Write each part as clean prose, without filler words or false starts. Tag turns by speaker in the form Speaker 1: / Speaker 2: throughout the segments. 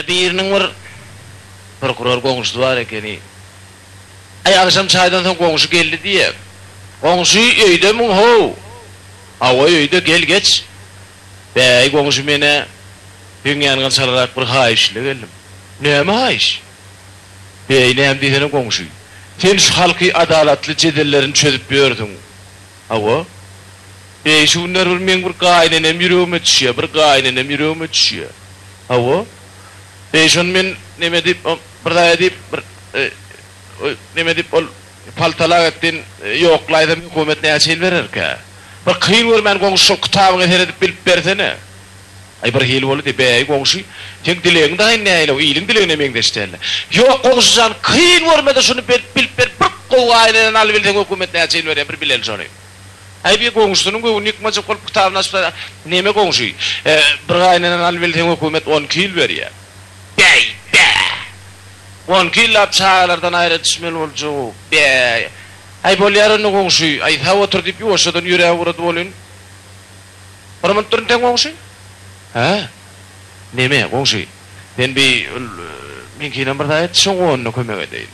Speaker 1: Biriniň bir prokuror goňşusy bar ekeni. Aý, agşam çaýdan soň goňşy geldi diýýä. Goňşy, öýdemiň how? Hawa, öýde, gel geç. Bäý, goňşy men-ä seň ýanyňa çalarak bir haýyş ile geldim. Näme haýyş? Bäý, näme diýsene goňşy. Sen şu halky adalatly jedellerini çözüp ýörsüň. Hawa. Bäý, şu günler bir meň bir gaýynenem ýüregime düşýä, bir gaýynenem ýüregime düşýä. Hawa. Bäý, şony men neme diýip, bir zaýa diýip, bir neme diýip, ol paltalak etdin, ýoklaýsam hökümet näçe ýyl bererkä? Bir kyn görmän goňşy şol kitabyňa seredip bilip bersene. Aý bir hili boldy, bäý goňşy, seň dilegiň daýy nähili, iliň dilegine meňzeş däl-le. Ýok goňşy jan, kyn görme-de şuny bilip ber, bir gowy gaýyneneni alybilseň hökümet näçe ýyl berýär, bir bileli şony. Aý bir goňşusynyň göwnüni ýykmajak bolup kitabyny açyp da, Neme goňşy, bir gaýyneneni alybilseň hökümet 12 ýyl berýär. Bäý, bä! 12 ýyllap çagalardan aýra düşmeli boljag-ow, bä! Aý bolýar onda goňşy, aý sag otur diýip ýuwaşjadan ýöräp ugrady welin, Bir munt durun sen goňşy. Hä? Neme, goňşy, sen bi ol meňkinem bir zat et, şoň onuna kömek edeýin.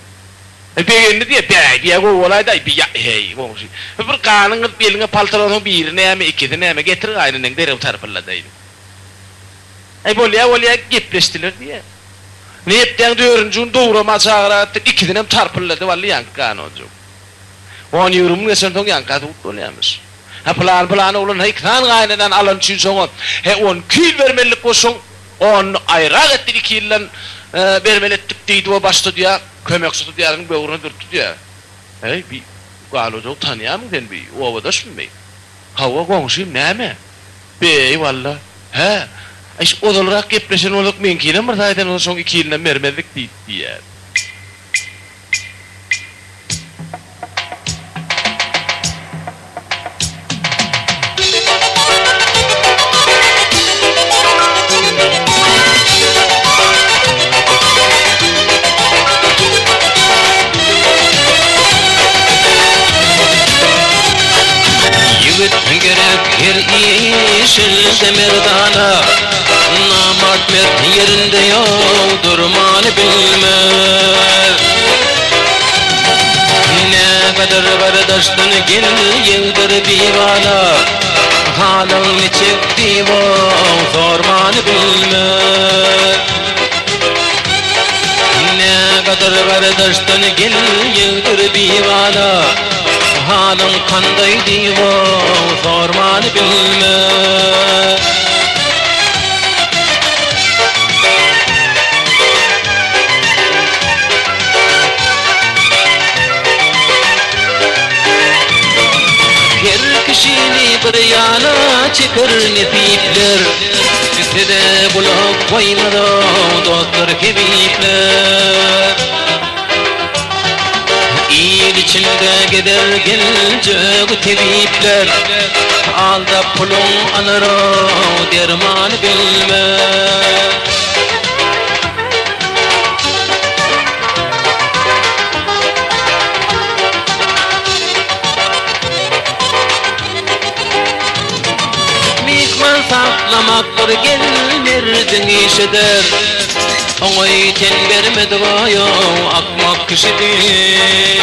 Speaker 1: Aý begendi diýýä, bäý diýýä, gowy bolaýdy-aý bi ýa, heý, goňşy. Bir ganyň gyzyp eliňe paltalansoň biri näme, ikisi näme, getir gaýyneneňi derrew tarpylladaýyn. Aý bolýa, bolýa, gepleşdiler diýýä. Hepdäň dördünji güni dograma çagyraýypdyr, ikisinem tarpyllady wally ýaňky ganonjyk. On-ýigrimi gün geçensoň ýaňka sud bolýamyş. Hä pylany-pylany oglan hä iki sany gaýynenäni alany üçin şoňa hä 12 ýyl bermelilik bolşuň, onyny aýrak etdik iki ýyldan bermeli etdik diýdi we baş sudýa kömekçi sudýanyň böwrüne dürtdi diýýär. Heý, bi galojagy tanýarmyň sen bi obadaşmy bi? Hawa goňşym näme? Beý walla. Hä. Aý şu ozalrak gepleşen bolsak meňkinem bir saýdan bolsa şoň iki ýylynam bermezdik diýdi diýýär.
Speaker 2: Ýigit gerek her işinde merdana, Namart mert ýerinde ýok durmany bilmez. Nägadyr gardaşdan gel ýegdir bibala, Halyň niçik diýip-ow sormany bilmez. Nägadyr gardaşdan gel ýegdir bibala, Halyň kandaý diýip-ow sormany bilmez. Her kişini bir ýana çeker nesipler, Size gulak goýmaz-ow dostlar hebipler. Il içinde gezer geljek tebipler, Aldap puluň alar-ow dermany bilmez. Myhman saklamak bir gel merdiň işidir. Oňa ten bermedik oýow akmak kişidir.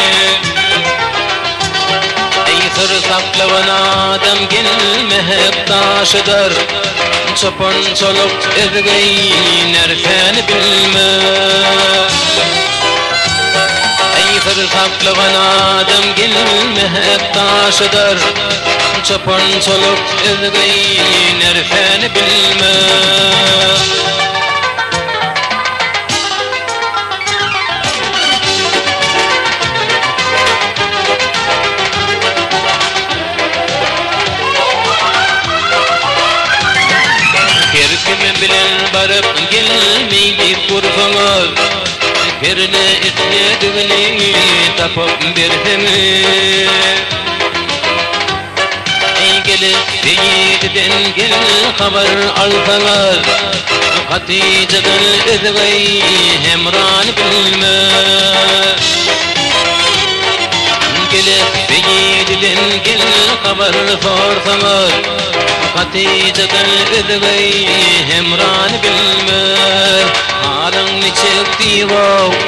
Speaker 2: Eý syr saklagan adam gel mehek daşydyr. Çopan çoluk özge närsäni bilmez. Eý syr saklagan adam gel mehek daşydyr. Çopan çoluk özge närsäni bilmez. Her kim bilen baryp gelmeý gursaňyz, Herne isledigini tapyp berseňiz. Eý gelip Seýididen gel habar alsaňyz, Hatyjadan özge hemrany bilmez. Gelip Seýididen gel habar sorsaňyz, Hatyjadan özge hemrany bilmez. diýip-ow.